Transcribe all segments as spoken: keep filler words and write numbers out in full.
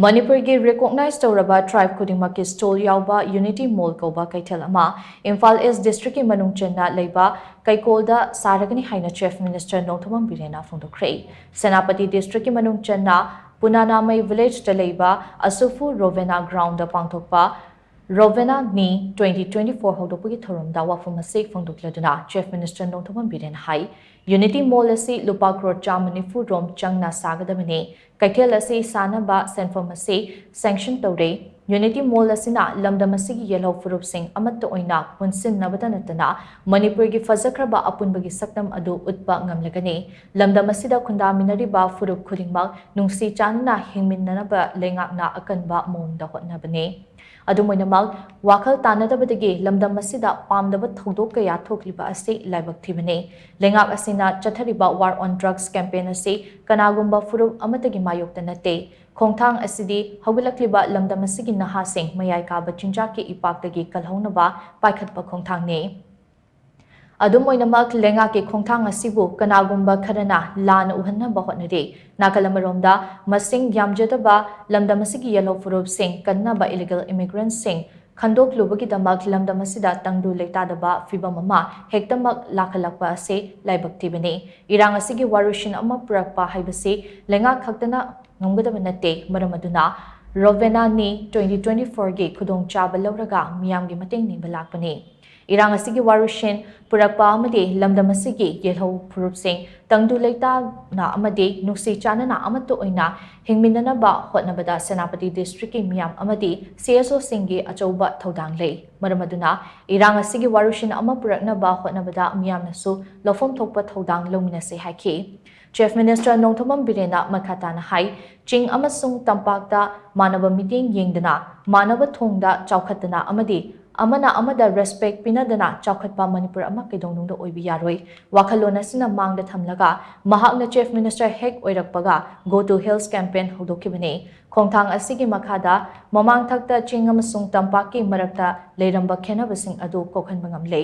ꯃꯅꯤꯄꯨꯔꯒꯤ recognize ꯇꯧꯔꯕ tribe ꯈꯨꯗꯤꯡꯃꯛꯀꯤ stall ꯌꯥꯎꯕ Unity Mall ꯀꯧꯕ ꯀꯩꯊꯦꯜ ꯑꯃ ꯏꯝꯐꯥꯜ East Districtꯀꯤ ꯃꯅꯨꯡ ꯆꯟꯅ ꯂꯩꯕ ꯀꯩꯀꯣꯜꯗ ꯁꯥꯔꯒꯅꯤ ꯍꯥꯏꯅ Chief Minister ꯅꯣꯡꯊꯣꯝꯕꯝ ꯕꯤꯔꯦꯟꯅ ꯐꯣꯡꯗꯣꯛꯈ꯭ꯔꯦ꯫ ꯁꯦꯅꯥꯄꯇꯤ Districtꯀꯤ ꯃꯅꯨꯡ ꯆꯟꯅ ꯄꯨꯅꯥꯅꯥꯃꯩ Villageꯇ ꯂꯩꯕ ꯑꯁꯨꯐꯨ ꯔꯣꯚꯦꯅꯥ Groundꯗ ꯄꯥꯡꯊꯣꯛꯄ ꯔꯣꯚꯦꯅꯥ ꯅꯤ twenty twenty four ꯍꯧꯗꯣꯛꯄꯒꯤ ꯊꯧꯔꯝꯗ ꯋꯥꯐꯝ ꯑꯁꯤ ꯐꯣꯡꯗꯣꯛꯂꯗꯨꯅ Chief Minister ꯅꯣꯡꯊꯣꯝꯕꯝ ꯕꯤꯔꯦꯟꯅ ꯍꯥꯏ, Unity Mall ꯑꯁꯤ ꯂꯨꯄꯥ ꯀ꯭ꯔꯣꯔ ꯆꯥꯝꯃ ꯅꯤꯐꯨ ꯔꯣꯝ ꯆꯪꯅ ꯁꯥꯒꯗꯕꯅꯤ꯫ ꯀꯩꯊꯦꯜ ꯑꯁꯤ ꯁꯥꯅꯕ ꯁꯦꯟꯐꯝ ꯑꯁꯤ sanction ꯇꯧꯔꯦ꯫ Unity Mall ꯑꯁꯤꯅ ꯂꯝꯗꯝ ꯑꯁꯤꯒꯤ ꯌꯦꯜꯍꯧ ꯐꯨꯔꯨꯞꯁꯤꯡ ꯑꯃꯠꯇ ꯑꯣꯏꯅ ꯄꯨꯟꯁꯤꯟꯅꯕꯇ ꯅꯠꯇꯅ ꯃꯅꯤꯄꯨꯔꯒꯤ ꯐꯖꯈ꯭ꯔꯕ ꯑꯄꯨꯟꯕꯒꯤ ꯁꯛꯇꯝ ꯑꯗꯨ ꯎꯠꯄ ꯉꯝꯂꯒꯅꯤ꯫ ꯂꯝꯗꯝ ꯑꯁꯤꯗ ꯈꯨꯟꯗꯥꯃꯤꯟꯅꯔꯤꯕ ꯐꯨꯔꯨꯞ ꯈꯨꯗꯤꯡꯃꯛ ꯅꯨꯡꯁꯤ ꯆꯥꯟꯅꯅ ꯍꯤꯡꯃꯤꯟꯅꯅꯕ ꯂꯩꯉꯥꯛꯅ ꯑꯀꯟꯕ ꯃꯑꯣꯡꯗ ꯍꯣꯠꯅꯕꯅꯤ꯫ ꯑꯗꯨꯝ ꯑꯣꯏꯅꯃꯛ, ꯋꯥꯈꯜ ꯇꯥꯅꯗꯕꯗꯒꯤ ꯂꯝꯗꯝ ꯑꯁꯤꯗ ꯄꯥꯝꯗꯕ ꯊꯧꯗꯣꯛ ꯀꯌꯥ ꯊꯣꯛꯂꯤꯕ ꯑꯁꯤ ꯂꯥꯏꯕꯛ ꯊꯤꯕꯅꯤ꯫ ꯂꯩꯉꯥꯛ ꯑꯁꯤꯅ ꯆꯠꯊꯔꯤꯕ War on Drugs campaign ꯑꯁꯤ ꯀꯅꯥꯒꯨꯝꯕ ꯐꯨꯔꯨꯞ ꯑꯃꯠꯇꯒꯤ ꯃꯥꯌꯣꯛꯇ ꯅꯠꯇꯦ꯫ ꯈꯣꯡꯊꯥꯡ ꯑꯁꯤꯗꯤ ꯍꯧꯒꯠꯂꯛꯂꯤꯕ ꯂꯝꯗꯝ ꯑꯁꯤꯒꯤ ꯅꯍꯥꯁꯤꯡ ꯃꯌꯥꯏ ꯀꯥꯕ ꯆꯤꯟꯖꯥꯛꯀꯤ ꯏꯄꯥꯛꯇꯒꯤ ꯀꯜꯍꯧꯅꯕ ꯄꯥꯏꯈꯠꯄ ꯈꯣꯡꯊꯥꯡꯅꯤ꯫ ꯑꯗꯨꯝ ꯑꯣꯏꯅꯃꯛ, ꯂꯩꯉꯥꯛꯀꯤ ꯈꯣꯡꯊꯥꯡ ꯑꯁꯤꯕꯨ ꯀꯅꯥꯒꯨꯝꯕ ꯈꯔꯅ ꯂꯥꯟꯅ ꯎꯍꯟꯅꯕ ꯍꯣꯠꯅꯔꯤ꯫ ꯅꯥꯀꯜ ꯑꯃꯔꯣꯝꯗ, ꯃꯁꯤꯡ ꯌꯥꯝꯖꯗꯕ ꯂꯝꯗꯝ ꯑꯁꯤꯒꯤ ꯌꯦꯜꯍꯧ ꯐꯨꯔꯨꯞꯁꯤꯡ ꯀꯟꯅꯕ illegal immigrantꯁꯤꯡ ꯈꯟꯗꯣꯛꯂꯨꯕꯒꯤꯗꯃꯛ ꯂꯝꯗꯝ ꯑꯁꯤꯗ ꯇꯪꯗꯨ ꯂꯩꯇꯥꯗꯕ ꯐꯤꯚꯝ ꯑꯃ ꯍꯦꯛꯇꯃꯛ ꯂꯥꯛꯍꯜꯂꯛꯄ ꯑꯁꯤ ꯂꯥꯏꯕꯛ ꯊꯤꯕꯅꯤ꯫ ꯏꯔꯥꯡ ꯑꯁꯤꯒꯤ ꯋꯥꯔꯣꯏꯁꯤꯟ ꯑꯃ ꯄꯨꯔꯛꯄ ꯍꯥꯏꯕꯁꯤ ꯂꯩꯉꯥꯛ ꯈꯛꯇꯅ ꯉꯝꯒꯗꯕ ꯅꯠꯇꯦ꯫ ꯃꯔꯝ ꯑꯗꯨꯅ, ꯔꯣꯚꯦꯅꯥ ꯅꯤ twenty twenty fourꯒꯤ ꯈꯨꯗꯣꯡꯆꯥꯕ ꯂꯧꯔꯒ ꯃꯤꯌꯥꯝꯒꯤ ꯃꯇꯦꯡ ꯅꯤꯕ ꯂꯥꯛꯄꯅꯤ꯫ ꯏꯔꯥꯡ ꯑꯁꯤꯒꯤ ꯋꯥꯔꯣꯏꯁꯤꯟ ꯄꯨꯔꯛꯄ ꯑꯃꯗꯤ ꯂꯝꯗꯝ ꯑꯁꯤꯒꯤ ꯌꯦꯜꯍꯧ ꯐꯨꯔꯨꯞꯁꯤꯡ ꯇꯪꯗꯨ ꯂꯩꯇꯥꯅ ꯑꯃꯗꯤ ꯅꯨꯡꯁꯤ ꯆꯥꯟꯅꯅ ꯑꯃꯠꯇ ꯑꯣꯏꯅ ꯍꯤꯡꯃꯤꯟꯅꯅꯕ ꯍꯣꯠꯅꯕꯗ ꯁꯦꯅꯥꯄꯇꯤ Districtꯀꯤ ꯃꯤꯌꯥꯝ ꯑꯃꯗꯤ CSOꯁꯤꯡꯒꯤ ꯑꯆꯧꯕ ꯊꯧꯗꯥꯡ ꯂꯩ꯫ ꯃꯔꯝ ꯑꯗꯨꯅ, ꯏꯔꯥꯡ ꯑꯁꯤꯒꯤ ꯋꯥꯔꯣꯏꯁꯤꯟ ꯑꯃ ꯄꯨꯔꯛꯅꯕ ꯍꯣꯠꯅꯕꯗ ꯃꯤꯌꯥꯝꯅꯁꯨ ꯂꯧꯐꯝ ꯊꯣꯛꯄ ꯊꯧꯗꯥꯡ ꯂꯧꯃꯤꯟꯅꯁꯤ ꯍꯥꯏꯈꯤ꯫ Chief Minister ꯅꯣꯡꯊꯣꯝꯕꯝ ꯕꯤꯔꯦꯟꯅ ꯃꯈꯥ ꯇꯥꯅ ꯍꯥꯏ, ꯆꯤꯡ ꯑꯃꯁꯨꯡ ꯇꯝꯄꯥꯛꯇ ꯃꯥꯟꯅꯕ ꯃꯤꯠꯌꯦꯡ ꯌꯦꯡꯗꯅ, ꯃꯥꯟꯅꯕ ꯊꯣꯡꯗ ꯆꯥꯎꯈꯠꯇꯅ ꯑꯃꯗꯤ ꯑꯃꯅ ꯑꯃꯗ respect ꯄꯤꯅꯗꯅ ꯆꯥꯎꯈꯠꯄ ꯃꯅꯤꯄꯨꯔ ꯑꯃ ꯀꯩꯗꯧꯅꯨꯡꯗ ꯑꯣꯏꯕ ꯌꯥꯔꯣꯏ꯫ ꯋꯥꯈꯜꯂꯣꯟ ꯑꯁꯤꯅ ꯃꯥꯡꯗ ꯊꯝꯂꯒ ꯃꯍꯥꯛꯅ Chief Minister ꯍꯦꯛ ꯑꯣꯏꯔꯛꯄꯒ Go to Hills campaign ꯍꯧꯗꯣꯛꯈꯤꯕꯅꯤ꯫ ꯈꯣꯡꯊꯥꯡ ꯑꯁꯤꯒꯤ ꯃꯈꯥꯗ ꯃꯃꯥꯡꯊꯛꯇ ꯆꯤꯡ ꯑꯃꯁꯨꯡ ꯇꯝꯄꯥꯛꯀꯤ ꯃꯔꯛꯇ ꯂꯩꯔꯝꯕ ꯈꯦꯟꯅꯕꯁꯤꯡ ꯑꯗꯨ ꯀꯣꯛꯍꯟꯕ ꯉꯝꯂꯦ꯫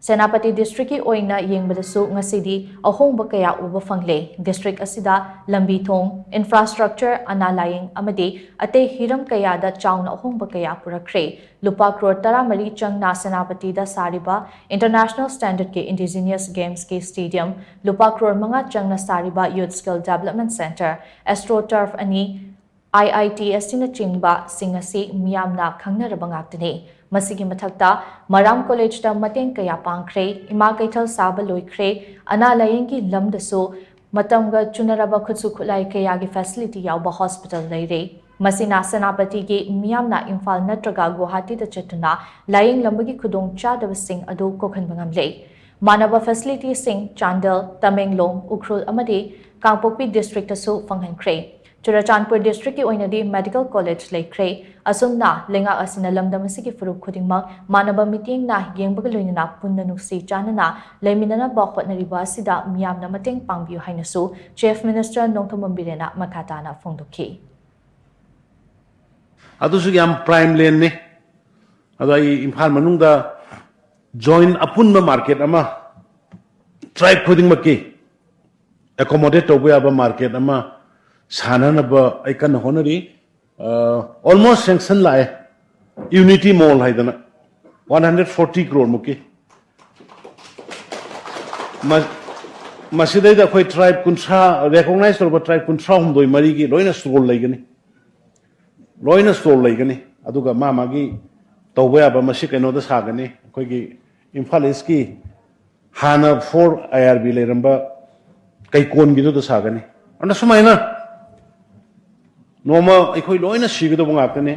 ꯁꯦꯅꯥꯄꯇꯤ ꯗꯤꯁꯇ꯭ꯔꯤꯛꯀꯤ ꯑꯣꯏꯅ ꯌꯦꯡꯕꯗꯁꯨ ꯉꯁꯤꯗꯤ ꯑꯍꯣꯡꯕ ꯀꯌꯥ ꯎꯕ ꯐꯪꯂꯦ꯫ ꯗꯤꯁꯇ꯭ꯔꯤꯛ ꯑꯁꯤꯗ ꯂꯝꯕꯤ ꯊꯣꯡ, ꯏꯟꯐ꯭ꯔꯥꯁꯇ꯭ꯔꯛꯆꯔ, ꯑꯅꯥ ꯂꯥꯌꯦꯡ ꯑꯃꯗꯤ ꯑꯇꯩ ꯍꯤꯔꯝ ꯀꯌꯥꯗ ꯆꯥꯎꯅ ꯑꯍꯣꯡꯕ ꯀꯌꯥ ꯄꯨꯔꯛꯈ꯭ꯔꯦ꯫ ꯂꯨꯄꯥ ꯀ꯭ꯔꯣꯔ ꯇꯔꯥꯃꯔꯤ ꯆꯪꯅ ꯁꯦꯅꯥꯄꯇꯤꯗ ꯁꯥꯔꯤꯕ ꯏꯟꯇꯔꯅꯦꯁꯅꯦꯜ ꯁ꯭ꯇꯦꯟꯗꯔꯗꯀꯤ ꯏꯟꯗꯤꯖꯤꯅꯤꯌꯁ ꯒꯦꯝꯁꯀꯤ ꯁ꯭ꯇꯦꯗꯤꯌꯝ, ꯂꯨꯄꯥ ꯀ꯭ꯔꯣꯔ ꯃꯉꯥ ꯆꯪꯅ ꯁꯥꯔꯤꯕ ꯌꯨꯠ ꯁ꯭ꯀꯤꯜ ꯗꯦꯕꯂꯞꯃꯦꯟ ꯁꯦꯟꯇꯔ, ꯑꯦꯁꯇ꯭ꯔꯣ ꯇꯔꯐ ꯑꯅꯤ, ꯑꯥꯏ ꯑꯥꯏ ꯇꯤ ꯑꯁꯤꯅꯆꯤꯡꯕꯁꯤꯡ ꯑꯁꯤ ꯃꯤꯌꯥꯝꯅ ꯈꯪꯅꯔꯕ ꯉꯥꯛꯇꯅꯤ꯫ ꯃꯁꯤꯒꯤ ꯃꯊꯛꯇ ꯃꯔꯥꯝ ꯀꯣꯂꯦꯖꯇ ꯃꯇꯦꯡ ꯀꯌꯥ ꯄꯥꯡꯈ꯭ꯔꯦ, ꯏꯃꯥ ꯀꯩꯊꯦꯜ ꯁꯥꯕ ꯂꯣꯏꯈ꯭ꯔꯦ, ꯑꯅꯥ ꯂꯥꯌꯦꯡꯒꯤ ꯂꯝꯗꯁꯨ ꯃꯇꯝꯒ ꯆꯨꯅꯔꯕ ꯈꯨꯠꯁꯨ ꯈꯨꯠꯂꯥꯏ ꯀꯌꯥꯒꯤ ꯐꯦꯁꯤꯂꯤꯇꯤ ꯌꯥꯎꯕ ꯍꯣꯁꯄꯤꯇꯥꯜ ꯂꯩꯔꯦ꯫ ꯃꯁꯤꯅ ꯁꯦꯅꯥꯄꯇꯤꯒꯤ ꯃꯤꯌꯥꯝꯅ ꯏꯝꯐꯥꯜ ꯅꯠꯇ꯭ꯔꯒ ꯒꯨꯋꯥꯍꯥꯇꯤꯗ ꯆꯠꯇꯨꯅ ꯂꯥꯌꯦꯡꯂꯝꯕꯒꯤ ꯈꯨꯗꯣꯡꯆꯥꯗꯕꯁꯤꯡ ꯑꯗꯨ ꯀꯣꯛꯍꯟꯕ ꯉꯝꯂꯦ꯫ ꯃꯥꯟꯅꯕ ꯐꯦꯁꯤꯂꯤꯇꯤꯁꯤꯡ ꯆꯥꯟꯗꯦꯜ, ꯇꯃꯦꯡꯂꯣꯡ, ꯎꯈ꯭ꯔꯨꯜ ꯑꯃꯗꯤ ꯀꯥꯡꯄꯣꯛꯄꯤ ꯗꯤꯁꯇ꯭ꯔꯤꯛꯇꯁꯨ ꯐꯪꯍꯟꯈ꯭ꯔꯦ꯫ ꯆꯨꯔꯆꯥꯟꯄꯨꯔ ꯗꯤꯁꯇ꯭ꯔꯤꯛꯀꯤ ꯑꯣꯏꯅꯗꯤ ꯃꯦꯗꯤꯀꯦꯜ ꯀꯣꯂꯦꯖ ꯂꯩꯈ꯭ꯔꯦ꯫ ꯑꯁꯨꯝꯅ ꯂꯩꯉꯥꯛ ꯑꯁꯤꯅ ꯂꯝꯗꯝ ꯑꯁꯤꯒꯤ ꯐꯨꯔꯨꯞ ꯈꯨꯗꯤꯡꯃꯛ ꯃꯥꯟꯅꯕ ꯃꯤꯠꯌꯦꯡꯅ ꯌꯦꯡꯕꯒ ꯂꯣꯏꯅꯅ ꯄꯨꯟꯅ ꯅꯨꯡꯁꯤ ꯆꯥꯟꯅꯅ ꯂꯩꯃꯤꯟꯅꯅꯕ ꯍꯣꯠꯅꯔꯤꯕ ꯑꯁꯤꯗ ꯃꯤꯌꯥꯝꯅ ꯃꯇꯦꯡ ꯄꯥꯡꯕꯤꯌꯨ ꯍꯥꯏꯅꯁꯨ ꯆꯤꯐ ꯃꯤꯅꯤꯁꯇꯔ ꯅꯣꯡꯊꯣꯝꯕꯝ ꯕꯤꯔꯦꯟꯅ ꯃꯈꯥ ꯇꯥꯅ ꯐꯣꯡꯗꯣꯛꯈꯤ꯫ ꯑꯗꯨꯁꯨ ꯌꯥꯝ ꯄ꯭ꯔꯥꯏꯝ ꯂꯦꯟꯅꯤ꯫ ꯑꯗꯣ ꯑꯩ ꯏꯝꯐꯥꯜ ꯃꯅꯨꯡꯗ ꯖꯣꯏꯟ ꯑꯄꯨꯟꯕ ꯃꯥꯔꯀꯦꯠ ꯑꯃ, ꯇ꯭ꯔꯥꯏꯕ ꯈꯨꯗꯤꯡꯃꯛꯀꯤ ꯑꯦꯀꯣꯃꯣꯗꯦꯠ ꯇꯧꯕ ꯌꯥꯕ ꯃꯥꯔꯀꯦꯠ ꯑꯃ ꯁꯥꯟꯅꯅꯕ ꯑꯩ ꯀꯟꯅ ꯍꯣꯠꯅꯔꯤ꯫ ꯑꯣꯜꯃꯣꯁ ꯁꯦꯡꯁꯟ ꯂꯥꯛꯑꯦ, ꯌꯨꯅꯤꯇꯤ ꯃꯣꯜ ꯍꯥꯏꯗꯅ, ꯋꯥꯟ ꯍꯟꯗ꯭ꯔꯦꯠ ꯐꯣꯔꯇꯤ ꯀ꯭ꯔꯣꯔ ꯃꯨꯛꯀꯤ꯫ ꯃ-, ꯃꯁꯤꯗꯩꯗ ꯑꯩꯈꯣꯏ ꯇ꯭ꯔꯥꯏꯕ ꯀꯨꯟꯊ꯭ꯔꯥ, ꯔꯦꯀꯣꯒꯅꯥꯏꯁ ꯇꯧꯔꯕ ꯇ꯭ꯔꯥꯏꯕ ꯀꯨꯟꯊ꯭ꯔꯥ ꯍꯨꯝꯗꯣꯏ ꯃꯔꯤꯒꯤ ꯂꯣꯏꯅ ꯁ꯭ꯇꯣꯜ ꯂꯩꯒꯅꯤ, ꯂꯣꯏꯅ ꯁ꯭ꯇꯣꯜ ꯂꯩꯒꯅꯤ꯫ ꯑꯗꯨꯒ ꯃꯥ ꯃꯥꯒꯤ ꯇꯧꯕ ꯌꯥꯕ, ꯃꯁꯤ ꯀꯩꯅꯣꯗ ꯁꯥꯒꯅꯤ, ꯑꯩꯈꯣꯏꯒꯤ ꯏꯝꯐꯥꯜ ꯏꯁꯀꯤ ꯍꯥꯟꯅ ꯐꯣꯔ ꯑꯥꯏ ꯑꯥꯔ ꯕꯤ ꯂꯩꯔꯝꯕ ꯀꯩꯀꯣꯟꯒꯤꯗꯨꯗ ꯁꯥꯒꯅꯤ꯫ ꯑꯗꯨꯅ ꯁꯨꯃꯥꯏꯅ ꯅꯣꯡꯃ ꯑꯩꯈꯣꯏ ꯂꯣꯏꯅ ꯁꯤꯒꯗꯧꯕ ꯉꯥꯛꯇꯅꯤ꯫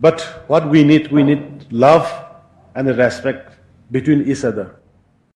But what we need, we need love and respect between each other.